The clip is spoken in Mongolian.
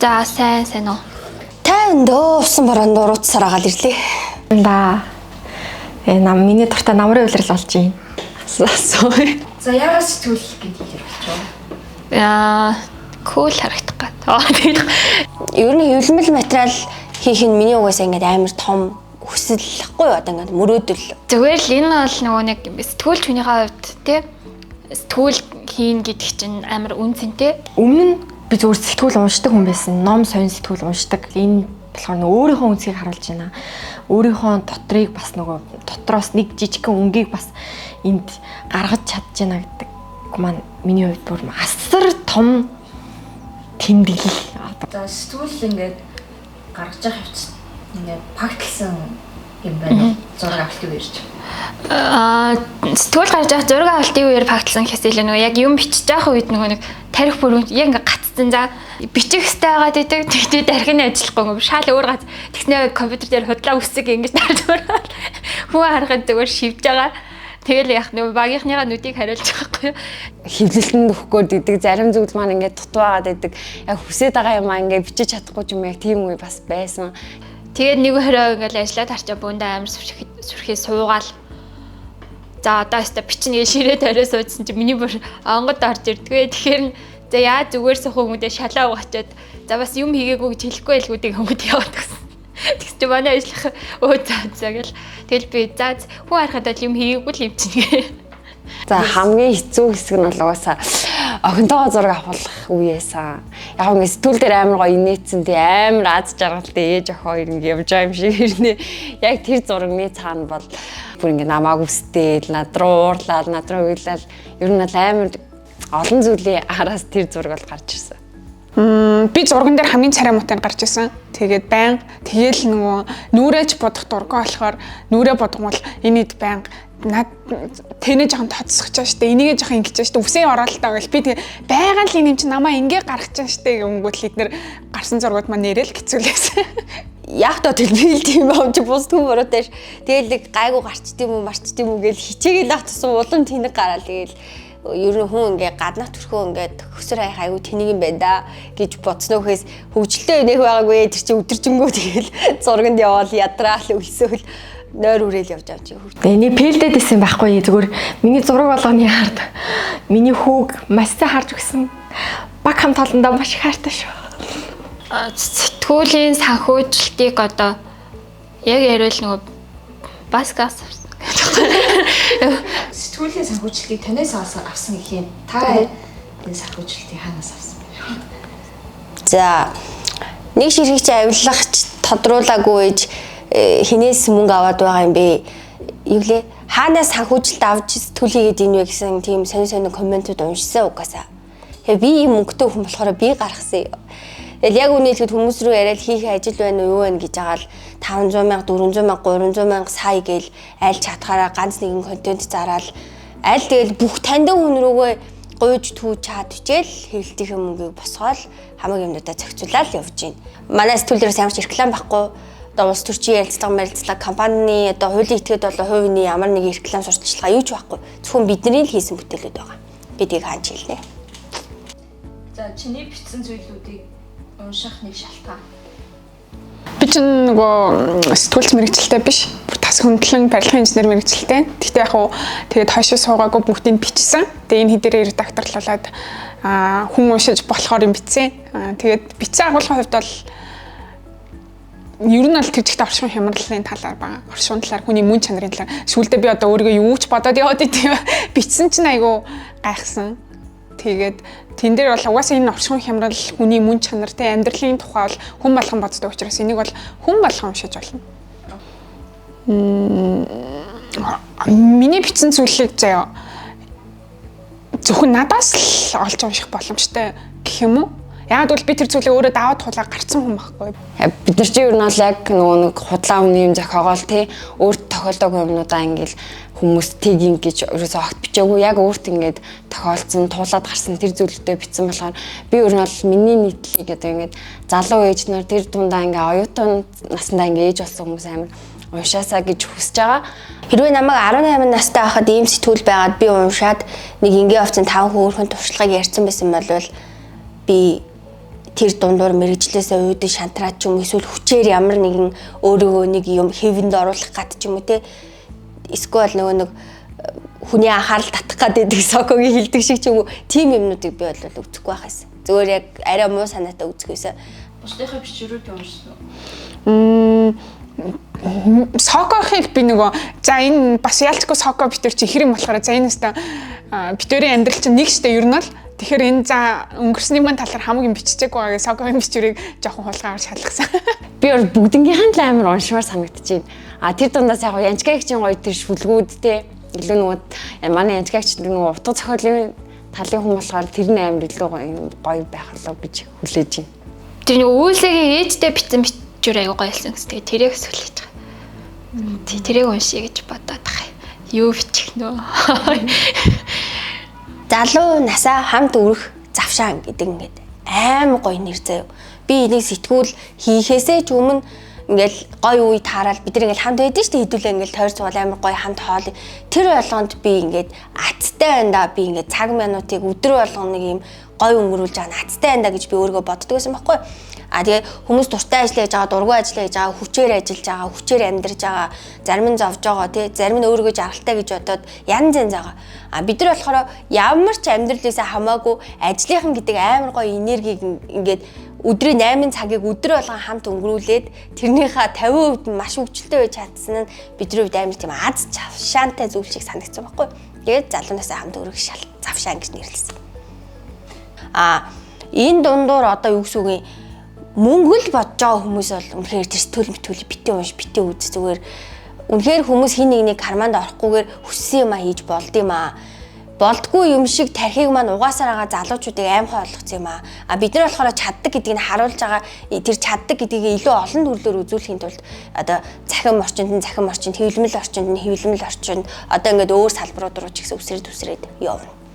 За, сайн сайн уу. Тайван дөө, усан бороонд урууцсаар агаал ирлээ. Да. Нам миний дуртай намрын улирал болж байна. Асуу. За, яагаад сэтгүүл гэдэг хэр болчихоо? Яа, cool харагдах гад. Аа, тэгээд Ер нь хэвлэмэл материал хийх нь миний угаасаа ингээд амар том хүсэл хгүй юу, одоо ингээд мөрөөдөл. Зүгээр л энэ бол нөгөө нэг сэтгүүлч хүнийхээ хувьд тий сэтгүүл хийн гэдэг чинь амар үн цэнтэй. Өмнө нь би зүгээр сэтгүүл уншдаг хүн байсан. Ном сонь сэтгүүл уншдаг. Энэ болохоор нөгөө өөрийнхөө үнцгийг харуулж байна. Өөрийнхөө дотрыг бас нөгөө дотроос нэг жижигхэн өнгийг бас энд гаргаж чадж байна гэдэг маань миний хувьд бүр асар том тэмдэглэл. За, сэтгүүл ингээд гаргаж явах явц ингээд пактлсан юм байна уу? Зураг авалтыг ирж. Аа, сэтгүүл гарч явах зураг авалтын үеэр пактлсан гэхээс илүү нөгөө яг юм бичиж явах үед нөгөө нэг тарих бүр яг ингээ гацсан, за бичих хэвээр байгаад идэг. Тэгтээ дархины ажиллахгүй ингээ шал өөр гац. Тэгснээ компьютер дээр худлаа үсэг ингэж дарж өрөөл. Хүн харахад зүгээр шивж байгаа. Тэгэл яг нөгөө багийнхныгаа нүдийг хариулж байгаа байхгүй юу? Хэвлэлтэнд өгөх гээд идэг зарим зүйл маань ингээд дутуугаад идэг. Яг хүсээд байгаа юм аа ингээд бичиж чадахгүй ч юм, яг тийм үе бас байсан. Тэгээд нэг хорой ингээл ажиллаад харчаа бөөндөө амар сүрхий суугаал. За, одоо өстө бичнэ гэж ширээ тариа суудсан чи миний бүр онгод орж ирдгээ. Тэгэхээр за яа зүгээр суух хүмүүдээ шалаа угаачаад за бас юм хийгээгүй гэж хэлэхгүй байлгуудыг хүмүүд яваад гэсэн. Тэгс чи манай ажиллах өө за за гэл. Тэгэл би за хүн харахад л юм хийгээгүй л юм чинь гэ. За, хамгийн хэцүү хэсэг нь бол угаасаа охинтойгоо зураг авах үеэсэн. Яг ингээ сэтгүүл дээр амар гоё инээдсэн, тий, амар аз жаргалтай ээж охин хоёр ингээ явж байгаа юм шиг ирнэ. Яг тэр зургийн цаана бол бүр ингээ намааг үстэл, над руу уурлаад, над руу уйлал, ер нь бол амар олон зүйлийн араас тэр зураг бол гарч ирсэн. Би зурган дээр хамгийн царай муутай гарч ирсэн. Тэгээд баян тэгээл нөгөө нүрэж будах дургу болохоор нүрээ будгуул энэ ид баян над тэнэ жоохон тоцсох чаа штэ, энийгээ жоохон ингэж штэ, үсээ ороод таа гэл би тэгээ байгаа л энэ юм чи намаа ингээ гаргах чаа штэ гэмгүүт л эднэр гарсан зургууд маань нэрэл хэцүүлээсэн. Яг тоо тэл би л тийм юм чи бус хүн буруутай ш. Тэгэл нэг гайгүй гарчд юм уу марчд юм уу гэл хичээгээл ах тусам улам тэнэг гараал. Тэгэл ер нь хүн ингээ гаднах төрхөө ингээд хөсөр хаях айгүй тэнэг юм байна да гэж бодсноо гэхээс хөгжилтэй нэг байгаагүй, тэр чи өдөржингөө тэгэл зурганд яваал ядраал өлсөөл нойр үрээл явж авч хөгж. Тэгээ нэг пэлдэд исэн байхгүй, зүгээр миний зураг болгоны хард миний хүүг маш сайн харж өгсөн. Баг хамт олондоо маш их хайртай шүү. Сэтгүүлийн санхүүжилтийг одоо яг яриул нөгөө баскас авсан. Сэтгүүлийн санхүүжилтийг танаас авсан гэх юм. Та энэ санхүүжилтийг хаанаас авсан бэ? За, нэг ширхэг чи авилгач тодруулаагүй ээж хинээс мөнгө аваад байгаа юм бэ? Юу лээ? Хаанаас санхүүжилт авч сэтгүүл хийгээд ийн вэ гэсэн тийм сонин сонин комментууд уншсан угаасаа. Тэгээ би ийм мөнгөтэй хүн болохоор би гаргасан. Тэгэл яг үнэ хэлэхэд хүмүүс рүү яриад хийх ажил байна уу, юу байна гэж байгаа л 500 мянга, 400 мянга, 300 мянга сая гээл аль чадхаараа ганц нэгэн контент зараал аль тэгэл бүх таньдаг хүн рүүгээ гуйж түүж чаад хичээл хэвлэлтийн мөнгийг босгоол хамаг юмнуудаа зохицуулаад явж байна. Манай сэтгүүлээрээс ямар ч реклам байхгүй, одоо улс төрчийн ярилцлага марилцлага, компанийн одоо хуулийн этгээд болоо хувийн ямар нэгэн реклам сурталчилгаа юу ч байхгүй. Зөвхөн бидний л хийсэн бүтээлүүд байгаа гэдгийг хаанч хэлнэ. За, чиний бичсэн зүйлүүдийг унших нэг шалтгаан. Би чинь нөгөө сэтгүүлч мэрэгчлээ биш. Тас хөндлөн барилгын инженер мэрэгчлээ. Гэхдээ яг уу тэгээд хойшоо суугаагүй бүгдийг бичсэн. Тэгээд энэ хэдээрээ редакторлуулад хүн уншиж болохоор юм бичсэн. Тэгээд бичсэн агуулгын хувьд бол ер нь бол тэр чигтээ оршин хямралын талаар байгаа. Оршин талаар, хүний мөн чанарын талаар. Сүүлдээ би одоо өөрийгөө юу ч бодоод яваад идэв. Бичсэн чинь айгүй гайхсан. Тэгээд тэн дээр бол угаасаа энэ оршин хямрал, хүний мөн чанар, тэ амьдралын тухай бол хүн болгон боддог учраас энийг бол хүн болгон уншиж болно. Миний бичсэн зүйлийг заяа зөвхөн надаас л олж унших боломжтой гэх юм уу? Яг бол би тэр зүйлийг өөрөө даваад тулаа гарцсан хүн байхгүй. Бид нар чи ер нь бол яг нөгөө нэг худлаа өмнө юм зохиогоол тий өөрт тохиолдоогүй юмнуудаа ингээл хүмүүс тийг ингэж ерөөсөө огт бичээгүй, яг өөрт ингээд тохиолдсон, туулаад гарсан тэр зүйлүүдээ бичсэн болохоор би ер нь бол миний нийтлэг одоо ингээд залуу ээж нар, тэр дундаа ингээ оюутан насндаа ингээ ээж болсон хүмүүс амар уншаасаа гэж хүсэж байгаа. Хэрвээ намайг 18 настай байхад ийм сэтгүүл байгаад би уншаад нэг ингээ явцсан 5 хөөрхөн туршлагыг ярьсан байсан бол би тэр дундуур мэрэгжлээсээ уудын шантраад ч юм уу эсвэл хүчээр ямар нэгэн өөрийгөө нэг юм хэвэнд оруулах гад ч юм уу те эсвэл нөгөө нэг хүний анхаарал татах гад байдаг Сокогийн хилдэг шиг ч юм уу тийм юмнуудыг би бол үзэхгүй байх байсан. Зүгээр яг арай муу санаатай үзэх байсан. Бусдынхаа бичвэрүүд уншсан уу? Сокохыг би нөгөө за энэ бас ялцгүй Соко битэр чи хэр юм болохоор за энэ өстө битэрийн амьдрал чинь нэг штэ ер нь л тэгэхээр энэ за өнгөрсний маань талаар хамаг юм биччихээг байгаа Сокогийн бичвэрийг жоохон хулгайгаар шалгасан. Би бол бүгднгийнх нь л амар уншмаар санагдчихэв. А тэр дундаас яг Янчкаг чинь гоё тэр шүлгүүд те илүү нөгөө манай Янчкагч нөгөө утга зохиолын талын хүн болохоор тэр нь амар илүү гоё байх болов гэж хүлээж байна. Тэр нөгөө үйлсэгийн ээжтэй бичсэн бичвэр аягүй гоё байсан гэсэн. Тэгээ тэрийг хүлээж байгаа. Тий, тэрийг уншия гэж бодоод байгаа. Юу бичих нөө. Залуу насаа хамт өрөх завшаан гэдэг ингээд амар гоё нэр заяа. Би энийг сэтгүүл хийхээсээ ч өмнө ингээл гоё үе таарал бид нар ингээл хамт байдэн шүү дээ, хэдүүлээ ингээл тойр цугал амар гоё хамт хоол. Тэр болгонд би ингээд аттай байна да, би ингээд цаг минутыг өдөр болгоныг юм гоё өнгөрүүлж байгаа нь аттай байна да гэж би өөрийгөө боддог байсан байхгүй. А тэгээ хүмүүс дуртай ажил хийж байгаа, дургүй ажил хийж байгаа, хүчээр ажиллаж байгаа, хүчээр амьдарч байгаа, зарим нь зовж байгаа тий, зарим нь өөрийгөө жаргалтай гэж бодоод янз янз байгаа. А бид нар болохоор ямар ч амьдралээсээ хамаагүй ажлынхан гэдэг амар гоё энергийг ингээд өдрийн 8 цагийг өдөр болгон хамт өнгөрүүлээд тэрнийхээ 50% нь маш хөгжилтэй байж чадсан нь бидний хувьд амар тийм аз завшаантай зүйл шиг санагдсан байхгүй. Тэгээд залуунаасаа хамт өрөх шал завшаан гэж нэрлэсэн. А энэ дундуур одоо юу гэсэн үг юм, мөнгө л бодож байгаа хүмүүс бол үнэхээр тэр сэтгүүл мэтгүүл битээ унш, битээ үз, зүгээр үнэхээр хүмүүс хин нэг нэг карманд орохгүйгээр хүссэн юм а хийж болд юм а. Болдгүй юм шиг тархийг маань угаасаар байгаа залуучуудыг аимхай болгоцсон юм а. А бид нар болохоор чаддаг гэдгийг нь харуулж байгаа, тэр чаддаг гэдгийг илүү олон төрлөөр үзүүлэхийн тулд одоо цахим орчинд нь цахим орчинд, хэвлэмэл орчинд нь хэвлэмэл орчинд, одоо ингээд өөр салбарууд руу ч гэсэн үсрээд үсрээд явна.